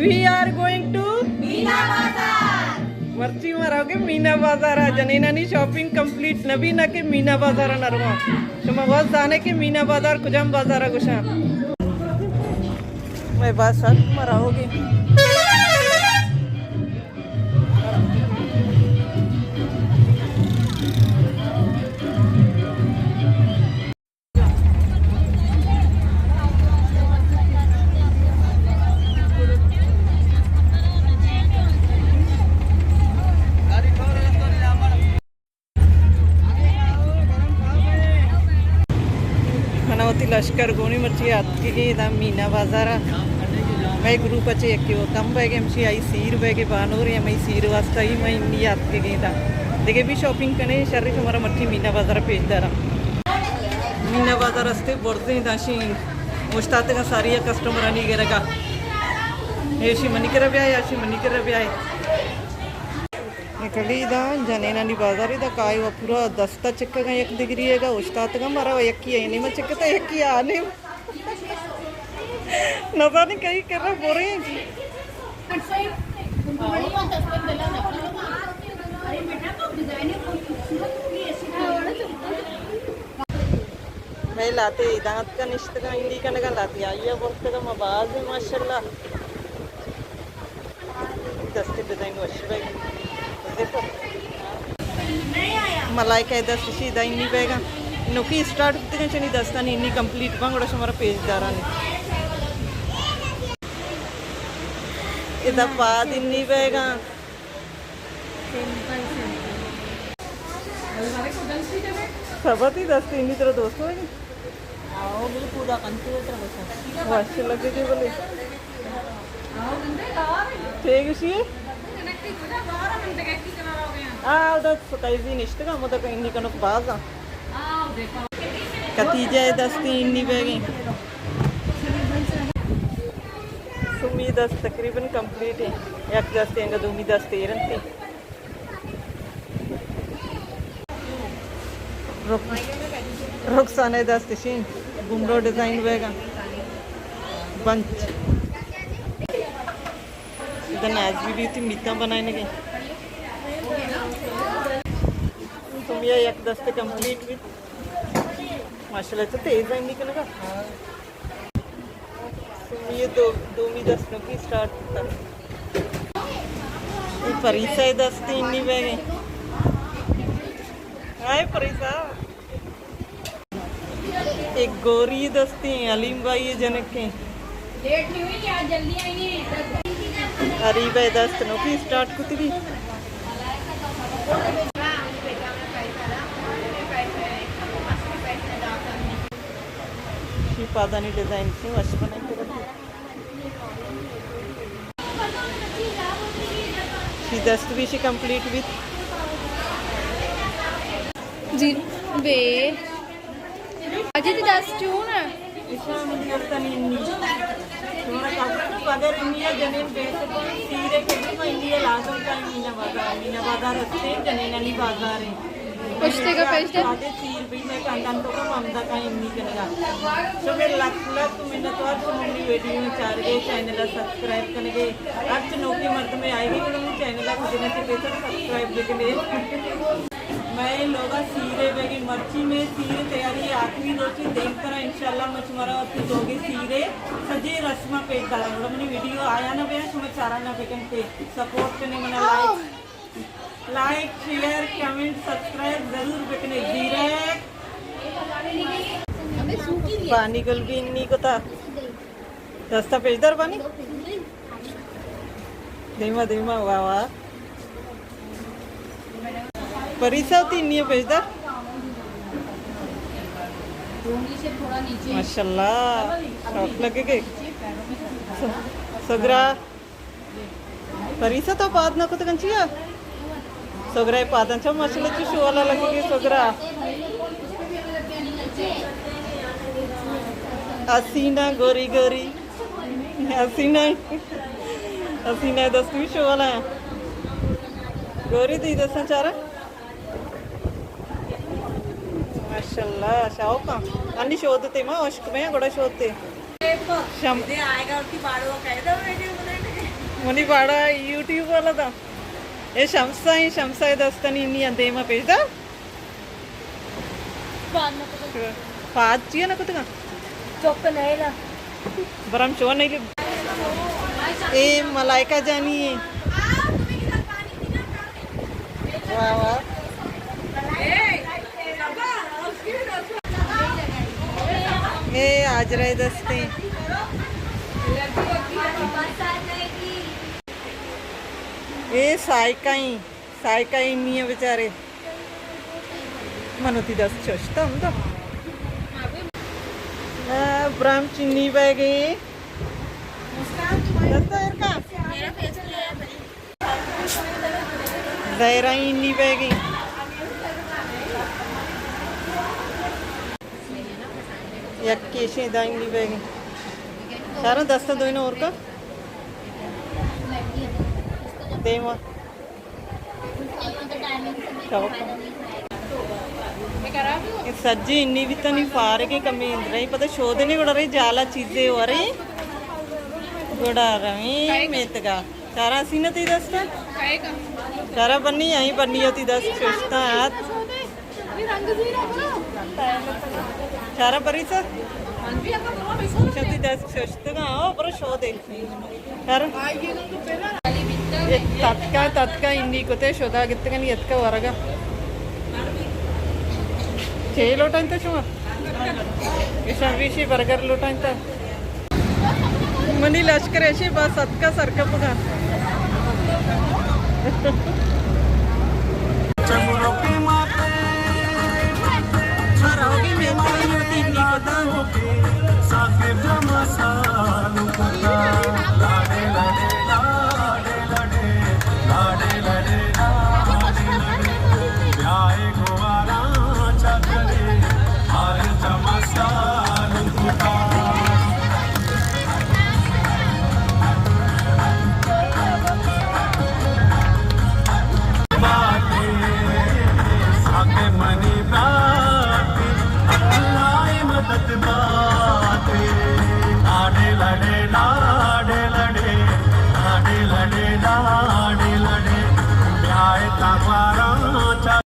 We are going to Meena بازار. مرچی ما روگے مینا بازار ءَ. جنینانی شاپنگ کمپلیٹ نہ بی نہ کہ مینا بازار ءَ نہ رواں. شما وت زانے کہ مینا بازار کجام بازار ءَ گوشاں. مئے بس اتک، ما روگے. من وتی لشکر گونی مرچی اتکگیں ادا مینا بازار ءَ. مئے گروپ ءَ چہ یکے ءَ کم بیگ ءَ، ہمشی آئی سیر بیگ ءَ بانور ءَ، ہمے سیر واسطہ ہی من انی اتکگیں ادا. دگہ بھی شاپنگ کنے، شری شمارا مرچی مینا بازار ءَ پیش داراں. مینا بازار استے برزیں داشیں اوشتاتگاں ساری کسٹمرانی گرگا. ایشی منی کرا بیائے، ایشی منی کرا بیائے. نکلی دا جنینانی بازاری دا کائی و پورا دستا چکگا یک دگری گا اوشتاتگا، مرا یکی اینی ما چکتا یکی آنی. نزانی کئی کرا بریں. مئے لاتے دانت کا نشتگا، انڈی کنگا لاتے آئیا برتگا، ما بازیں ماشاءاللہ. دستے ڈیزائن وش بیگ. ملائکہ دست شی دائنی بیگا. نوکی اسٹارٹ بوتگا چنی دستانی انی کمپلیٹ بان گڑا شمارا پیش دارانی. ادا پاد انی بیگا. سبتی دست انی ترا دوست ہوئی. آؤ، بالکل پورا کنتو ہے ترا بچا. وش لگے جی بولے. ٹھیک اسی ہے. آ، ادا سکائزی نشتگا، ہم ادا انی کنک باز آ. کتیجہ دستی انی بیگیں. سمی دست تقریباً کمپلیٹ ہے. یک دست انگا دومی دست ایرنتی. رخ-، رخسانہ دست شین بمرو ڈیزائن بیگا بنچ. ادا ناز بی بی تی میتاں بنائینگے. سمیا یک دست کمپلیٹ بیت. ماشاءاللہ تو تیز ہے انی کنگا. سمی دو، دومی دست نوکی اسٹارٹ کتا. اے پریسا دست انی بیگیں. ہائے پریسا. ایک گوری دستی حلیم بھائی جنکیں. لیٹ نہیں ہوئی، آج جلدی آئی ہیں. اریبہ دست نوکی اسٹارٹ کتی بھی. شی پادانی ڈیزائن سی وش بنائیں. شی دست بھی شی کمپلیٹ بیت. جی بے. اجی تی دست چون ہے؟ اشان دستانی انی. شمارا کافی بغیر انی جنین بیسے سیرے کے بھی میں انی لازم کا مینا بازار، مینا بازار ہستے جنینانی بازار ہے. پشتے کا پیش دے. سادے سیر بھی میں کاندان تو کا ممدا کا انی کنگا. شمے لکھ لکھ منت وار تو منی ویڈیو میں چار گے، چینل سبسکرائب کنگے. ہرچ نوکیں مردمے آئیگے گڑا منی چینل ءَ کجنتی پیسر سبسکرائب بکنے. مئے لوگا سیرے بیگی مرچی، مئے سیرے تیاری آخری روچی. دیمترا انشاءاللہ مچ مرا وتی لوگے سیرے سجے رسماں پیش دارا. گڑا منی ویڈیو آیا نہ بیا، شما چارا نہ بکن تے سپورٹ کنے منا. Like, like, share, comment, subscribe ضرور بکنے. زیرک بانی گل بھی انی کتا. دستا پیش دار بانی. دیما، دیما، واہ، واہ. پریسا وتی انی پیش دار. ماشاءاللہ، شوق لگے گئے. سگرا. پریسا تو پاد نہ کتگن چیا؟ سگرا پادن چا ماشاءاللہ چی شوالا لگے گئے سگرا. حسینہ گوری گوری. حسینہ، حسینہ دست بھی شوالا. گوری دی دستاں چارا. ماشاءاللہ، شوقاں. انی شودتے ما، اشک میں گڑا شودتے. شم. دے آئے گا، اس کی باڑو کہہ دو، ویڈیو بنانے کے. منی باڑا یوٹیوب والا دا۔ اے شمسا، اے شمسا اے دستانی نی اندیما پیش دا۔ پاد چیا نہ کتگا؟ چپ نہ ایلا۔ برام شو نہیں لب۔ اے ملائکہ جانی ہے۔ واہ واہ۔ اے آجرے دستے۔ اے سائیکائیں، سائیکائیں نی بیچارے۔ من وتی دست ششتہ ہم تو۔ آ، برام چنی بیگے۔ دست ایر کا۔ Zahra any baggy. یک کیشیں دائیں اینی بیگی۔ چاروں دست دوئیں اور کا۔ دیما۔ اے سجی انی بیتنی فارغ، کمی اندرئی پتہ شودنی گڑا رہی جالا چیزے ورے گڑا رویں میتگا۔ چارا سینہ تی دست؟ چارا بنی، آئی بنی تی دست ششتا ہاتھ۔ چارا بری سا؟ شتی دست ششتگا، او برو شودے۔ کر۔ اے تتکا، تتکا انڈی کتے شدا گتگن یتکا ورگا۔ چے لوٹائیں تو شما؟ ایشاں بیشی برگر لوٹائیں تو۔ منی لشکر ایشی بس اتکا سرکپگا۔